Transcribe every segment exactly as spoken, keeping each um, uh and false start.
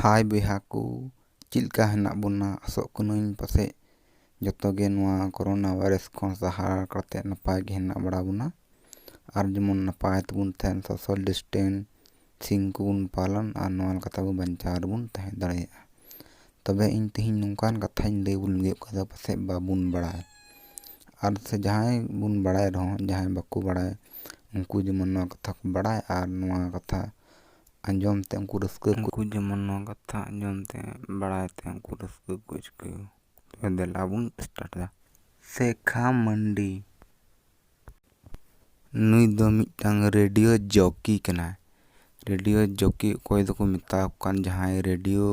ᱦᱟᱭ ᱵᱚᱭᱦᱟ ᱠᱚ, ᱪᱮᱫ ᱞᱮᱠᱟ ᱦᱮᱱᱟᱜ ᱵᱚᱱᱟ? ᱟᱥᱚᱜ ᱠᱟᱹᱱᱟᱹᱧ ᱯᱟᱥᱮᱡ ᱡᱚᱛᱚ ᱜᱮ ᱱᱚᱣᱟ ᱠᱳᱨᱳᱱᱟ ᱵᱷᱟᱭᱨᱟᱥ ᱠᱷᱚᱱ ᱥᱟᱦᱟ ᱠᱟᱛᱮ ᱱᱟᱯᱟᱭ ᱜᱮ ᱦᱮᱱᱟᱜ ᱵᱟᱲᱟ ᱵᱚᱱᱟ᱾ ᱟᱨ ᱡᱮᱢᱚᱱ ᱱᱟᱯᱟᱭ ᱛᱮᱵᱚᱱ ᱛᱟᱦᱮᱱ, social distancing ᱠᱚᱵᱚᱱ ᱯᱟᱞᱚᱱ ᱟᱨ ᱱᱚᱣᱟ ᱞᱮᱠᱟᱛᱮ ᱟᱵᱚ ᱵᱟᱧᱪᱟᱣ ᱨᱮᱵᱚᱱ ᱛᱟᱦᱮᱸ ᱫᱟᱲᱮᱭᱟᱜᱼᱟ᱾ ᱛᱚᱵᱮ ᱤᱧ ᱛᱮᱦᱮᱧ ᱱᱚᱝᱠᱟᱱ ᱠᱟᱛᱷᱟᱧ ᱞᱟᱹᱭ ᱵᱚᱱ ᱞᱟᱹᱜᱤᱫ ᱚᱠᱟ ᱫᱚ ᱯᱟᱥᱮᱡ ᱵᱟᱵᱚᱱ ᱵᱟᱲᱟᱭ᱾ ᱟᱨ ᱥᱮ ᱡᱟᱦᱟᱸᱭ ᱵᱚᱱ ᱵᱟᱲᱟᱭ ᱨᱮᱦᱚᱸ, ᱡᱟᱦᱟᱸᱭ ᱵᱟᱠᱚ ᱵᱟᱲᱟᱭ, ᱩᱱᱠᱩ ᱡᱮᱢᱚᱱ ᱱᱚᱣᱟ ᱠᱟᱛᱷᱟ ᱠᱚ ᱵᱟᱲᱟᱭ ᱟᱨ ᱱᱚᱣᱟ ᱠᱟᱛᱷᱟ ᱟᱸᱡᱚᱢ ᱛᱮ ᱩᱱᱠᱩ ᱨᱟᱹᱥᱠᱟᱹ ᱠᱚ ᱩᱱᱠᱩ ᱡᱮᱢᱚᱱ ᱱᱚᱣᱟ ᱠᱟᱛᱷᱟ ᱟᱸᱡᱚᱢ ᱛᱮ, ᱵᱟᱲᱟᱭ ᱛᱮ ᱩᱱᱠᱩ ᱨᱟᱹᱥᱠᱟᱹ ᱠᱚ ᱟᱹᱭᱠᱟᱹᱣ᱾ ᱛᱚᱵᱮ ᱫᱮᱞᱟ ᱵᱚᱱ start ᱮᱫᱟ᱾ ᱥᱮᱠᱷᱟ ᱢᱟᱱᱰᱤ᱾ ᱱᱩᱭ ᱫᱚ ᱢᱤᱫᱴᱟᱝ ᱨᱮᱰᱤᱭᱳ ᱡᱚᱠᱤ ᱠᱟᱱᱟᱭ᱾ ᱨᱮᱰᱤᱭᱳ ᱡᱚᱠᱤ ᱚᱠᱚᱭ ᱫᱚᱠᱚ ᱢᱮᱛᱟ ᱠᱚ ᱠᱟᱱ, ᱡᱟᱦᱟᱸᱭ ᱨᱮᱰᱤᱭᱳ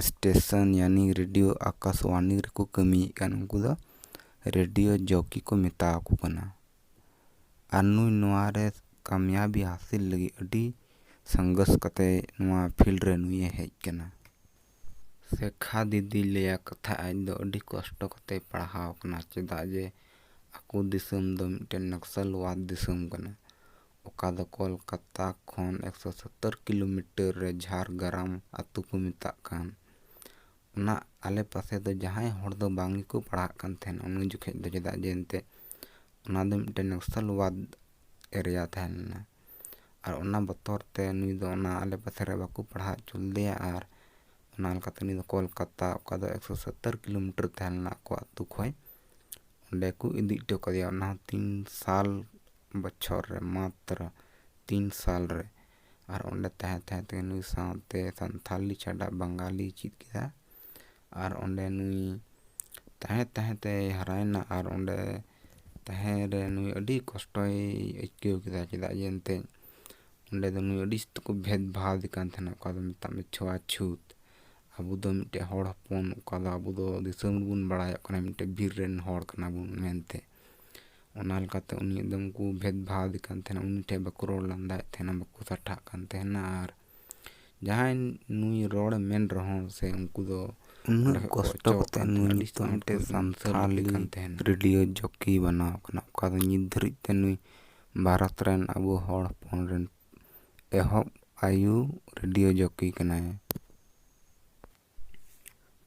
ᱥᱴᱮᱥᱚᱱ ᱭᱟᱱᱤ ᱨᱮᱰᱤᱭᱳ ᱟᱠᱟᱥᱵᱟᱱᱤ ᱨᱮᱠᱚ ᱠᱟᱹᱢᱤᱭᱮᱫ ᱠᱟᱱ, ᱩᱱᱠᱩ ᱫᱚ ᱨᱮᱰᱤᱭᱳ ᱡᱚᱠᱤ ᱠᱚ ᱢᱮᱛᱟ ᱠᱚ ᱠᱟᱱᱟ᱾ ᱟᱨ ᱱᱩᱭ ᱱᱚᱣᱟ ᱨᱮ ᱠᱟᱢᱭᱟᱵᱤ ᱦᱟᱥᱤᱞ ᱞᱟᱹᱜᱤᱫ ᱟᱹᱰᱤ ᱥᱚᱝᱜᱷᱚᱨᱥ ᱠᱟᱛᱮ ᱱᱚᱣᱟ field ᱨᱮ ᱱᱩᱭᱮ ᱦᱮᱡ ᱠᱟᱱᱟ᱾ ᱥᱮᱠᱷᱟ ᱫᱤᱫᱤ ᱞᱟᱹᱭᱟ ᱠᱟᱛᱷᱟ, ᱟᱡ ᱫᱚ ᱟᱹᱰᱤ ᱠᱚᱥᱴᱚ ᱠᱟᱛᱮᱭ ᱯᱟᱲᱦᱟᱣ ᱠᱟᱱᱟ, ᱪᱮᱫᱟᱜ ᱡᱮ ᱟᱠᱚ ᱫᱤᱥᱚᱢ ᱫᱚ ᱢᱤᱫᱴᱮᱱ ᱱᱚᱠᱥᱟᱞᱣᱟᱫ ᱫᱤᱥᱚᱢ ᱠᱟᱱᱟ᱾ ᱚᱠᱟ ᱫᱚ ᱠᱳᱞᱠᱟᱛᱟ ᱠᱷᱚᱱ ᱮᱠᱥᱚ ᱥᱚᱛᱛᱚᱨ ᱠᱤᱞᱳᱢᱤᱴᱟᱨ ᱨᱮ ᱡᱷᱟᱲᱜᱨᱟᱢ ᱟᱹᱛᱩ ᱠᱚ ᱢᱮᱛᱟᱜ ᱠᱟᱱ᱾ ᱚᱱᱟ ᱟᱞᱮ ᱯᱟᱥᱮ ᱫᱚ ᱡᱟᱦᱟᱸᱭ ᱦᱚᱲ ᱫᱚ ᱵᱟᱝ ᱜᱮᱠᱚ ᱯᱟᱲᱦᱟᱜ ᱠᱟᱱ ᱛᱟᱦᱮᱱ ᱩᱱ ᱡᱚᱠᱷᱮᱡ ᱫᱚ, ᱪᱮᱫᱟᱜ ᱡᱮ ᱮᱱᱛᱮᱫ ᱚᱱᱟ ᱫᱚ ᱢᱤᱫᱴᱮᱱ ᱱᱚᱠᱥᱟᱞᱣᱟᱫ area ᱛᱟᱦᱮᱸ ᱞᱮᱱᱟ᱾ ᱟᱨ ᱚᱱᱟ ᱵᱚᱛᱚᱨ ᱛᱮ ᱱᱩᱭ ᱫᱚ ᱚᱱᱟ ᱟᱞᱮ ᱯᱟᱥᱮ ᱨᱮ ᱵᱟᱠᱚ ᱯᱟᱲᱦᱟᱣ ᱦᱚᱪᱚ ᱞᱮᱫᱮᱭᱟ᱾ ᱟᱨ ᱚᱱᱟ ᱞᱮᱠᱟᱛᱮ ᱩᱱᱤ ᱫᱚ ᱠᱳᱞᱠᱟᱛᱟ, ᱚᱠᱟ ᱫᱚ ᱮᱠᱥᱚ ᱥᱚᱛᱛᱚᱨ ᱠᱤᱞᱳᱢᱤᱴᱟᱨ ᱛᱟᱦᱮᱸ ᱞᱮᱱᱟ ᱟᱠᱚ ᱟᱹᱛᱩ ᱠᱷᱚᱱ, ᱚᱸᱰᱮ ᱠᱚ ᱤᱫᱤ ᱦᱚᱴᱚ ᱠᱟᱫᱮᱭᱟ᱾ ᱚᱱᱟ ᱦᱚᱸ ᱛᱤᱱ ᱥᱟᱞ ᱵᱚᱪᱷᱚᱨ ᱨᱮ, ᱢᱟᱛᱨᱚ ᱛᱤᱱ ᱥᱟᱞ ᱨᱮ᱾ ᱟᱨ ᱚᱸᱰᱮ ᱛᱟᱦᱮᱸ ᱛᱟᱦᱮᱸ ᱛᱮᱜᱮ ᱱᱩᱭ ᱥᱟᱶᱛᱮ ᱥᱟᱱᱛᱷᱟᱞᱤ ᱪᱷᱟᱰᱟ ᱵᱟᱝᱜᱟᱞᱤ ᱪᱮᱫ ᱠᱮᱫᱟ᱾ ᱟᱨ ᱚᱸᱰᱮ ᱱᱩᱭ ᱛᱟᱦᱮᱸ ᱛᱟᱦᱮᱸ ᱛᱮᱭ ᱦᱟᱨᱟᱭᱮᱱᱟ᱾ ᱟᱨ ᱚᱸᱰᱮ ᱛᱟᱦᱮᱸ ᱨᱮ ᱱᱩᱭ ᱟᱹᱰᱤ ᱠᱚᱥᱴᱚᱭ ᱟᱹᱭᱠᱟᱹᱣ ᱠᱮᱫᱟ, ᱪᱮᱫᱟᱜ ᱡᱮ ᱮᱱᱛᱮᱫ ᱚᱸᱰᱮ ᱫᱚ ᱱᱩᱭ ᱟᱹᱰᱤ ᱥᱚᱠᱛᱚ ᱠᱚ ᱵᱷᱮᱫᱽ ᱵᱷᱟᱣ ᱮᱫᱮ ᱠᱟᱱ ᱛᱟᱦᱮᱱᱟ, ᱚᱠᱟ ᱫᱚ ᱢᱮᱛᱟᱜ ᱢᱮ ᱪᱷᱳᱣᱟ ᱪᱷᱩᱛ᱾ ᱟᱵᱚ ᱫᱚ ᱢᱤᱫᱴᱮᱡ ᱦᱚᱲ ᱦᱚᱯᱚᱱ, ᱚᱠᱟ ᱫᱚ ᱟᱵᱚ ᱫᱚ ᱫᱤᱥᱚᱢ ᱨᱮᱵᱚᱱ ᱵᱟᱲᱟᱭᱚᱜ ᱠᱟᱱᱟ ᱢᱤᱫᱴᱮᱡ ᱵᱤᱨ ᱨᱮᱱ ᱦᱚᱲ ᱠᱟᱱᱟ ᱵᱚᱱ ᱢᱮᱱᱛᱮ᱾ ᱚᱱᱟ ᱞᱮᱠᱟᱛᱮ ᱩᱱᱤ ᱮᱠᱫᱚᱢ ᱠᱚ ᱵᱷᱮᱫᱽ ᱵᱷᱟᱣ ᱮᱫᱮ ᱠᱟᱱ ᱛᱟᱦᱮᱱᱟ, ᱩᱱᱤ ᱴᱷᱮᱡ ᱵᱟᱠᱚ ᱨᱚᱲ ᱞᱟᱸᱫᱟᱭᱮᱫ ᱛᱟᱦᱮᱱᱟ, ᱵᱟᱠᱚ ᱥᱟᱴᱷᱟᱜ ᱠᱟᱱ ᱛᱟᱦᱮᱱᱟ᱾ ᱟᱨ ᱡᱟᱦᱟᱸᱭ ᱱᱩᱭ ᱨᱚᱲ ᱢᱮᱱ ᱨᱮᱦᱚᱸ ᱥᱮ ᱩᱱᱠᱩ ᱫᱚ ᱩᱱᱟᱹᱜ ᱚᱸᱰᱮ ᱠᱷᱚᱡ ᱠᱚ ᱠᱚᱥᱴᱚ ᱚᱪᱚᱜ ᱠᱟᱛᱮ ᱠᱟᱱ ᱛᱟᱦᱮᱱᱟ, ᱱᱩᱭ ᱟᱹᱰᱤ ᱱᱤᱛᱚᱜ ᱥᱟᱱᱛᱟᱲ ᱢᱤᱫᱴᱮᱡ ᱥᱟᱱᱛᱟᱲᱤ ᱥᱟᱱᱛᱷᱟᱞᱤ ᱠᱟᱱ ᱛᱟᱦᱮᱱᱟ᱾ ᱨᱮᱰᱤᱭᱳ ᱡᱚᱠᱤ ᱵᱮᱱᱟᱣ ᱠᱟᱱᱟ, ᱚᱠᱟ ᱫᱚ ᱱᱤᱛ ᱫᱷᱟᱹᱨᱤᱡ ᱛᱮ ᱱᱩᱭ ᱵᱷᱟᱨᱚᱛ ᱨᱮᱱ ᱟᱵᱚ ᱦᱚᱲ ᱦᱚᱯᱚᱱ ᱨᱮᱱ ᱮᱦᱚᱵ ᱟᱭᱩ ᱨᱮᱰᱤᱭᱳ ᱡᱚᱠᱤ ᱠᱟᱱᱟᱭ᱾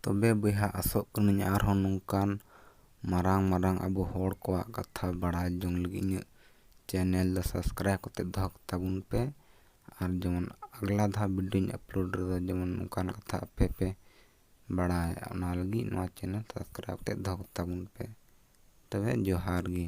ᱛᱚᱵᱮ ᱵᱚᱭᱦᱟ, ᱟᱥᱚᱜ ᱠᱟᱹᱱᱟᱹᱧ ᱟᱨᱦᱚᱸ ᱱᱚᱝᱠᱟᱱ ᱢᱟᱨᱟᱝ ᱢᱟᱨᱟᱝ ᱟᱵᱚ ᱦᱚᱲ ᱠᱚᱣᱟᱜ ᱠᱟᱛᱷᱟ ᱵᱟᱲᱟᱭ ᱡᱚᱝ ᱞᱟᱹᱜᱤᱫ ᱤᱧᱟᱹᱜ ᱪᱮᱱᱮᱞ ᱫᱚ ᱥᱟᱵᱥᱠᱨᱟᱭᱤᱵ ᱠᱟᱛᱮ ᱫᱚᱦᱚ ᱠᱟᱛᱟ ᱵᱚᱱ ᱯᱮ᱾ ᱟᱨ ᱡᱮᱢᱚᱱ ᱟᱜᱽᱞᱟ ᱫᱷᱟᱣ ᱵᱷᱤᱰᱤᱭᱳᱧ ᱟᱯᱞᱳᱰ ᱨᱮᱫᱚ ᱡᱮᱢᱚᱱ ᱱᱚᱝᱠᱟᱱ ᱠᱟᱛᱷᱟ ᱟᱯᱮ ᱯᱮ ᱵᱟᱲᱟᱭ, ᱚᱱᱟ ᱞᱟᱹᱜᱤᱫ ᱱᱚᱣᱟ ᱪᱮᱱᱮᱞ ᱥᱟᱵᱥᱠᱨᱟᱭᱤᱵ ᱠᱟᱛᱮ ᱫᱚᱦᱚ ᱠᱟᱛᱟ ᱵᱚᱱ ᱯᱮ᱾ ᱛᱚᱵᱮ ᱡᱚᱦᱟᱨ ᱜᱮ᱾